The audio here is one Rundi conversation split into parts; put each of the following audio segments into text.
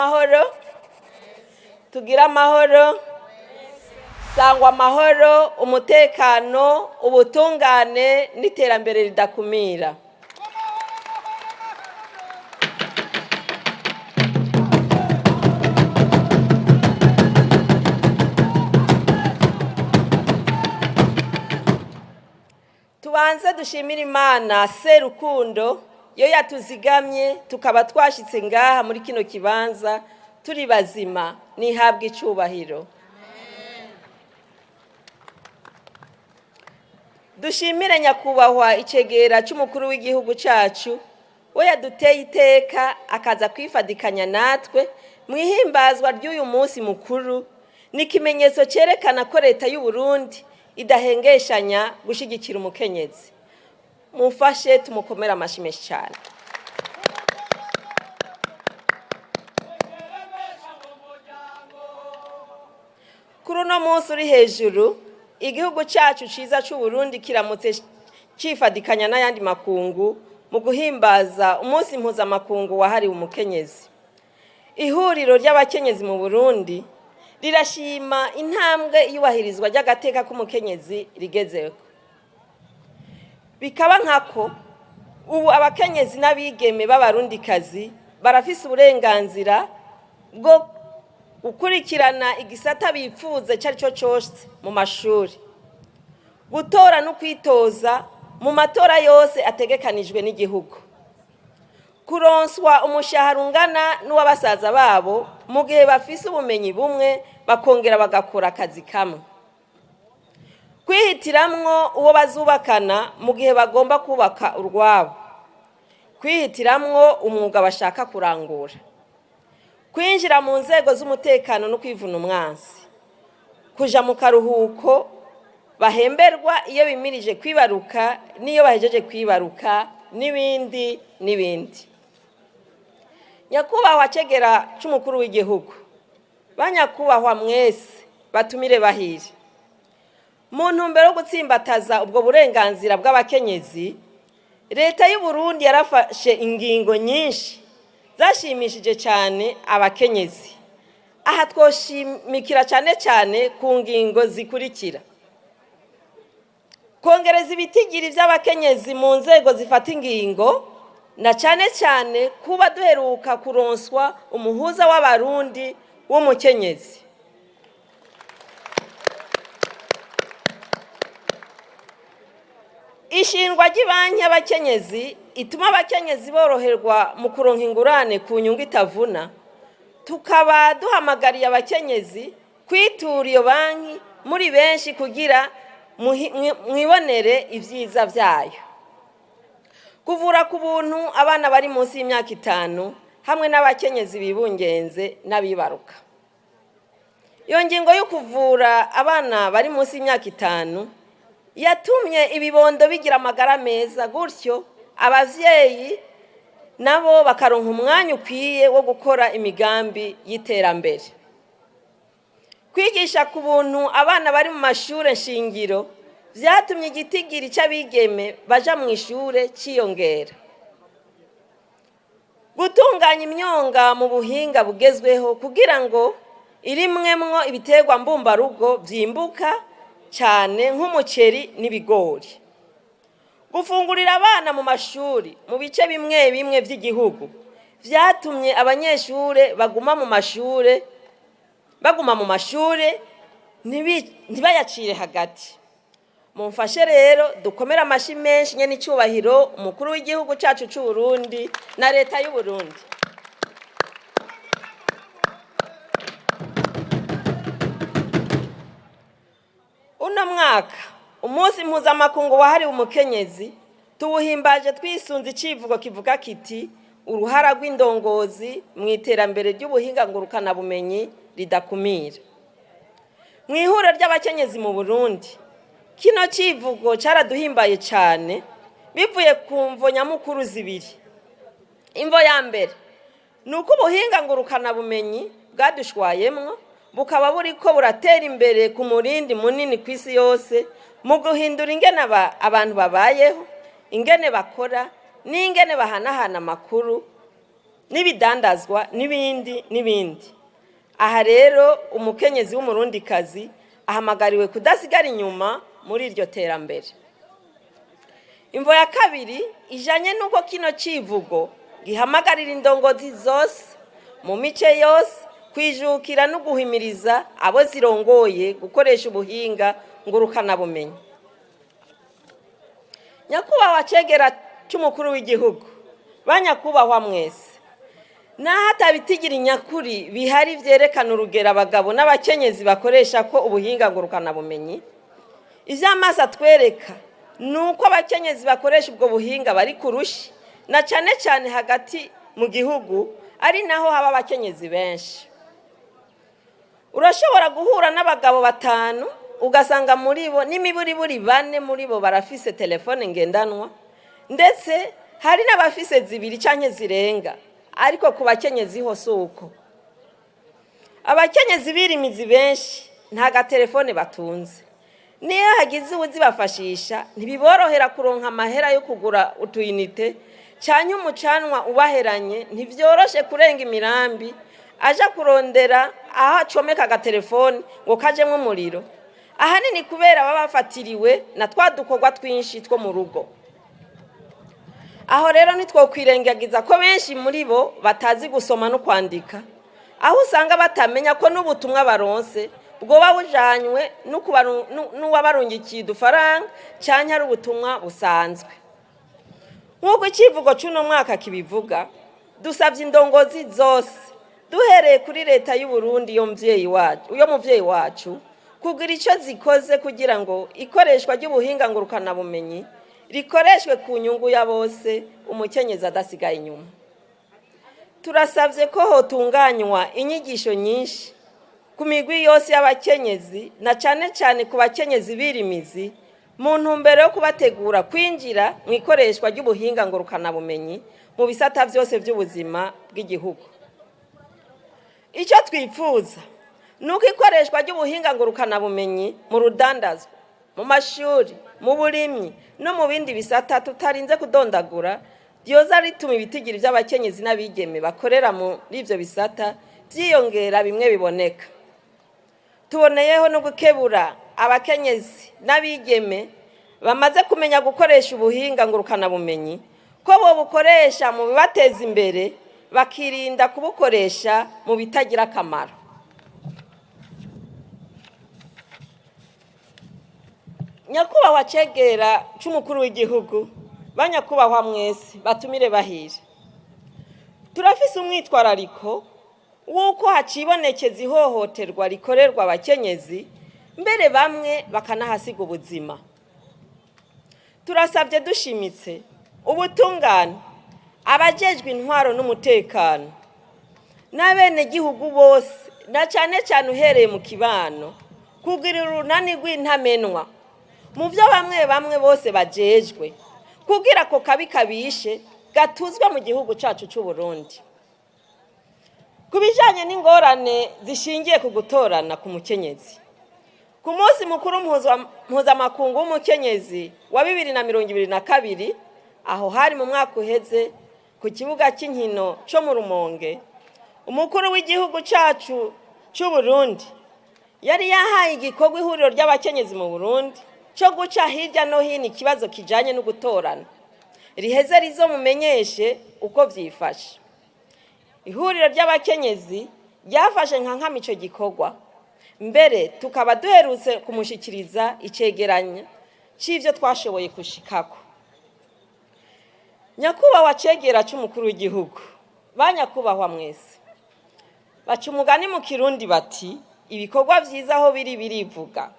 Amahoro, tugire amahoro, sangwa amahoro, umutekano, ubutungane n'iterambere ridakumira. Tubanze dushimire Imana Serukundo yo yatuzigamye tukaba twashitse ngaha muri kino kibanza turi bazima, nihabwe icubahiro. Dushimire nyakubahwa icegera c'umukuru w'igihugu cacu, we yaduteye iteka akaza kwifadikanya natwe mw'ihimbazwa ry'uyu munsi mukuru. Ni ikimenyetso cerekana ko leta y'u Burundi idahengeshanya gushigikira umukenyezi. Mumfashe tumukomere amashi menshi cane. Kuri uno munsi uri hejuru, igihugu cacu ciza c'Uburundi kiramutse cifadikanya n'ayandi makungu mu guhimbaza umunsi mpuzamakungu wahariwe umukenyezi. Ihuriro ry'abakenyezi mu Burundi rirashima intambwe iyubahirizwa ry'agateka k'umukenyezi rigezeko. Bikaba nkako ubu abakenyezi n'abigeme b'abarundikazi barafise uburenganzira bwo gukurikirana igisata bipfuza ico ari cyo cose mu mashuri, gutora no kwitoza mu matora yose ategekanijwe n'igihugu, kuronswa umushahara ungana n'uw'abasaza babo mu gihe bafise ubumenyi bumwe bakongera bagakora akazi kamwe, kwihitiramwo uwo bazubakana mu gihe bagomba kubaka urwabo, kwihitiramwo umwuga bashaka kurangura, kwinjira mu nzego z'umutekano no kwivuna umwansi, kuja mu karuhuko bahemberwa iyo bimirije kwibaruka n'iyo bahejeje kwibaruka, n'ibindi n'ibindi. Nyakubahwa cegera c'umukuru w'igihugu, banyakubahwa mwese batumire bahire, mu ntumbero yo gutsimbataza ubwo burenganzira bw'abakenyezi, leta y'u Burundi yarafashe ingingo nyinshi zashimishije cyane abakenyezi. Aha twoshimikira cyane cyane ku ngingo zikurikira: kongereza ibitigiri by'abakenyezi mu nzego zifata ingingo, na cyane cyane kuba duheruka kuronswa umuhuza w'abarundi w'umukenyezi. Ishingwa ry'ibanki y'abakenyezi ituma abakenyezi boroherwa mu kuronka ingurane ku nyungu itavuna, tukaba duhamagariye abakenyezi kwitura iyo banki muri benshi kugira mwibonere ibyiza byayo. Kuvura ku buntu abana bari munsi y'imyaka 5 hamwe n'abakenyezi bibungenze n'abibaruka. Iyo ngingo yo kuvura abana bari munsi y'imyaka 5 yatumye ibibondo bigira amagara meza, gutyo abavyeyi nabo bakaronka umwanya ukwiye wo gukora imigambi y'iterambere. Kwigisha ku buntu abana bari mu mashure nshingiro vyatumye igitigiri c'abigeme baja mw'ishure ciyongera. Gutunganya imyonga mu buhinga bugezweho kugira ngo irimwemwo ibiterwa mbumbarugo vyimbuka cyane nk'umuceri n'ibigori. Gufungurira abana mu mashuri mu bice bimwe bimwe vy'igihugu vyatumye abanyeshure baguma mu mashure ntibayacire hagati. Mumfashe rero dukomere amashi menshi nyene icubahiro umukuru w'igihugu cacu c'u Burundi na leta y'u Burundi. Uno mwaka umunsi mpuzamakungu wahariwe umukenyezi tuwuhimbaje twisunze icivugo kivuga kiti uruhara rw'indongozi mu iterambere ry'ubuhinga ngurukanabumenyi ridakumira. Mu ihuriro ry'abakenyezi mu Burundi, kino civugo caraduhimbaye cane bivuye ku mvo nyamukuru zibiri. Imvo ya mbere ni uko ubuhinga ngurukanabumenyi bwadushwayemwo bukaba buriko buratera imbere ku murindi munini ku isi yose mu guhindura ingene abantu babayeho, ingene bakora n'ingene bahanahana amakuru. n'ibidandazwa n'ibindi n'ibindi. Aha rero umukenyezi w'umurundikazi ahamagariwe kudasigara inyuma muri iryo terambere. Imvo ya kabiri ijanye n'uko kino civugo gihamagarira indongozi zose mu mice yose kwijukira no guhimiriza abo zirongoye gukoresha ubuhinga ngurukanabumenyi. Nyakubahwa cegera c'umukuru w'igihugu, banyakubahwa mwese, naho atabitigira nyakuri bihari vyerekana urugero abagabo n'abakenyezi bakoresha ko ubuhinga ngurukanabumenyi, ivy'amaso atwereka ni uko abakenyezi bakoresha ubwo buhinga bari kurushi, na cane cane hagati mu gihugu ari naho haba abakenyezi benshi. Urashobora guhura n'abagabo batanu ugasanga muri bo n'imiburiburi bane muri bo barafise telefone ngendanwa, ndetse hari n'abafise zibiri canke zirenga, ariko ku bakenyezi ho si uko. Abakenyezi birimizi benshi nta gatelefone batunze, niyo hagize uwuzibafashisha ntibiborohera kuronka amahera yo kugura utuyinite canke umucanwa ubaheranye, ntivyoroshe kurenga imirambi aja kurondera aho acomeka agatelefone ngo kajemwo umuriro, ahanini kubera baba bafatiriwe na twa dukorwa twinshi two mu rugo. Aho rero ntitwokwirengagiza ko benshi muri bo batazi gusoma no kwandika, aho usanga batamenya ko n'ubutumwa baronse bwoba bujanywe n'uwabarungikiye udufaranga canke ari ubutumwa busanzwe. Nk'uko icivugo c'uno mwaka kibivuga, dusavye indongozi zose duhereye kuri leta y'u Burundi yo muvyeyi wacu, yo muvyeyi wacu, kugira ico zikoze kugira ngo ikoreshwa ry'ubuhinga ngurukanabumenyi rikoreshwe ku nyungu ya bose, umukenyezi adasigaye inyuma. Turasavye ko hotunganywa inyigisho nyinshi ku migwi yose y'abakenyezi, na cane cane ku bakenyezi birimizi, mu ntumbero yo kubategura kwinjira mu ikoreshwa ry'ubuhinga ngurukanabumenyi mu bisata vyose vy'ubuzima bw'igihugu. Icyo twifuza ni uko ikoreshwa ry'ubuhinga ngurukanabumenyi mu rudandazwa, mu mashuri, mu burimyi no mu bindi bisata tutarinze kudondagura ryoza rituma ibitigiri by'abakenyezi n'abigeme bakorera muri ivyo bisata vyiyongera bimwe biboneka. Tuboneyeho no gukebura abakenyezi n'abigeme bamaze kumenya gukoresha ubuhinga ngurukanabumenyi ko bobukoresha mu bibateza imbere, bakirinda kubukoresha mu bitagira akamaro. Nyakubahwa cegera c'umukuru w'igihugu, banyakubahwa mwese batumire bahire, turafise umwitwarariko w'uko hacibonekeza ihohoterwa rikorerwa abakenyezi, mbere bamwe bakanahasiga ubuzima. Turasabye dushimitse ubutungane, abajejwe intwaro n'umutekano n'abenegihugu bose, na cane cane uhereye mu kibano, kugira urunani rw'intamenwa mu byo bamwe bamwe bose bajejwe, kugira ako kabi kabishe gatuzwe mu gihugu cacu c'u Burundi. Ku bijanye n'ingorane zishingiye ku gutorana ku mukenyezi, ku munsi mukuru mpuzamakungu w'umukenyezi wa 2022, aho hari mu mwaka uheze, ku kibuga cy'inkino co mu Rumonge, umukuru w'igihugu cacu c'u Burundi yari yahaye igikorwa ihuriro ry'abakenyezi mu Burundi co guca hirya no hino ikibazo kijanye no gutorana, riheze rizomumenyeshe uko vyifashe. Ihuriro ry'abakenyezi ryafashe nka nkama ico gikorwa, mbere tukaba duherutse kumushikiriza icegeranyo c'ivyo twashoboye gushikako. Nyakubahwa cegera c'umukuru w'igihugu, banyakubahwa mwese, baca umugani mu Kirundi bati ibikorwa vyiza aho biri birivuga.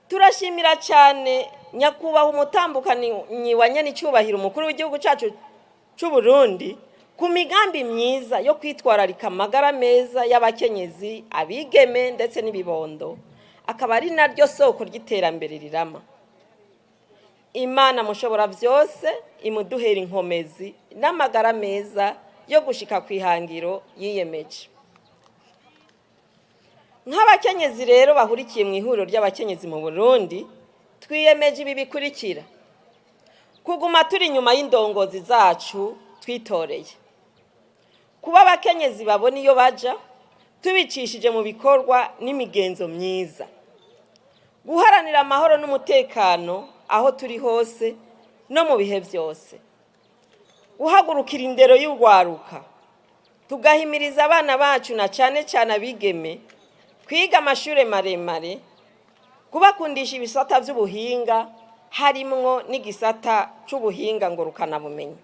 Turashimira cyane nyakubahwa umutambukanyi wa nyenicubahiro umukuru w'igihugu cacu c'u Burundi ku migambi myiza yo kwitwararika amagara meza y'abakenyezi, abigeme ndetse n'ibibondo, akaba ari naryo soko ry'iterambere rirama. Imana mushobora vyose imuduhera inkomezi n'amagara meza yo gushika kw'ihangiro yiyemeje. Nk'abakenyezi rero bahurikiye mu ihuriro ry'abakenyezi mu Burundi, twiyemeje ibi bikurikira: kuguma turi inyuma y'indongozi zacu twitoreye, Kuba abakenyezi babona iyo baja tubicishije mu bikorwa n'imigenzo myiza, guharanira amahoro n'umutekano aho turi hose no mu bihe byose, guhagurukira indero y'urwaruka, tugahimiriza abana bacu na cyane cyane abigeme kwiga amashuri maremare, kubakundisha ibisata by'ubuhinga harimwo n'igisata cy'ubuhinga ngurukanabumenyi,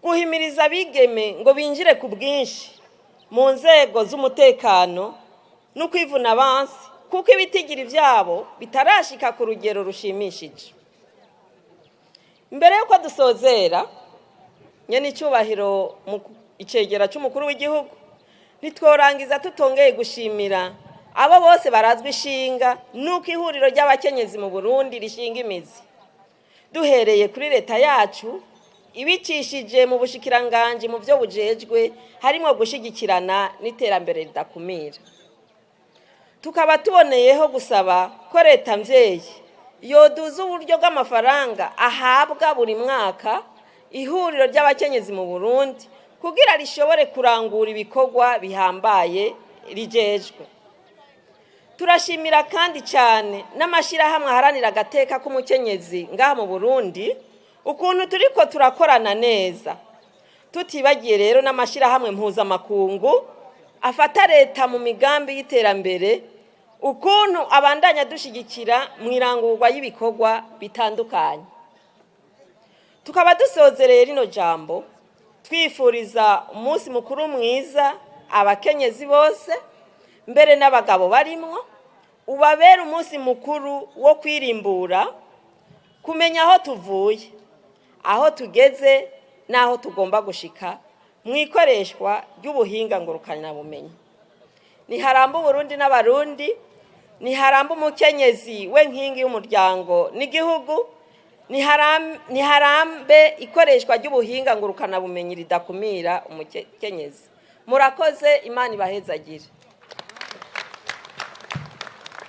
guhimiriza abigeme ngo binjire ku bwinshi mu nzego z'umutekano no kwivuna abansi, kuko ibitigiri byabo bitarashika ku rugero rushimishije. Mbere y'uko dusozera, nyene icyubahiro mu icegera cy'umukuru w'igihugu, ntitworangiza tutongeye gushimira abo bose barazwi ishinga nuko ihuriro ry'abakenyezi mu Burundi rishinga imizi, duhereye kuri leta yacu ibicishije mu bushikiranganji mu byo bujejwe, harimo gushigikirana n'iterambere ridakumira. Tukaba tuboneyeho gusaba ko leta mvyeyi yoduza uburyo bw'amafaranga ahabwa buri mwaka ihuriro ry'abakenyezi mu Burundi kugira rishobore kurangura ibikorwa bihambaye rijejwe. Turashimira kandi cyane n'amashyirahamwe aharanira agateka k'umukenyezi ngaha mu Burundi ukuntu turiko turakorana neza, tutibagiye rero n'amashyirahamwe mpuzamakungu afata leta mu migambi y'iterambere, ukuntu abandanya dushyigikira mu irangurwa y'ibikorwa bitandukanye. Tukaba dusozereye rino jambo twifuriza umunsi mukuru mwiza abakenyezi bose, mbere n'abagabo barimwo, ubabera umunsi mukuru wo kwirimbura, kumenya aho tuvuye, aho tugeze n'aho tugomba gushika mu ikoreshwa ry'ubuhinga ngurukanabumenyi. Niharamba Uburundi n'Abarundi, niharamba umukenyezi we nkingi y'umuryango n'igihugu, niharambe ikoreshwa ry'ubuhinga ngurukanabumenyi ridakumira umukenyezi. Murakoze, Imana ibahezagire.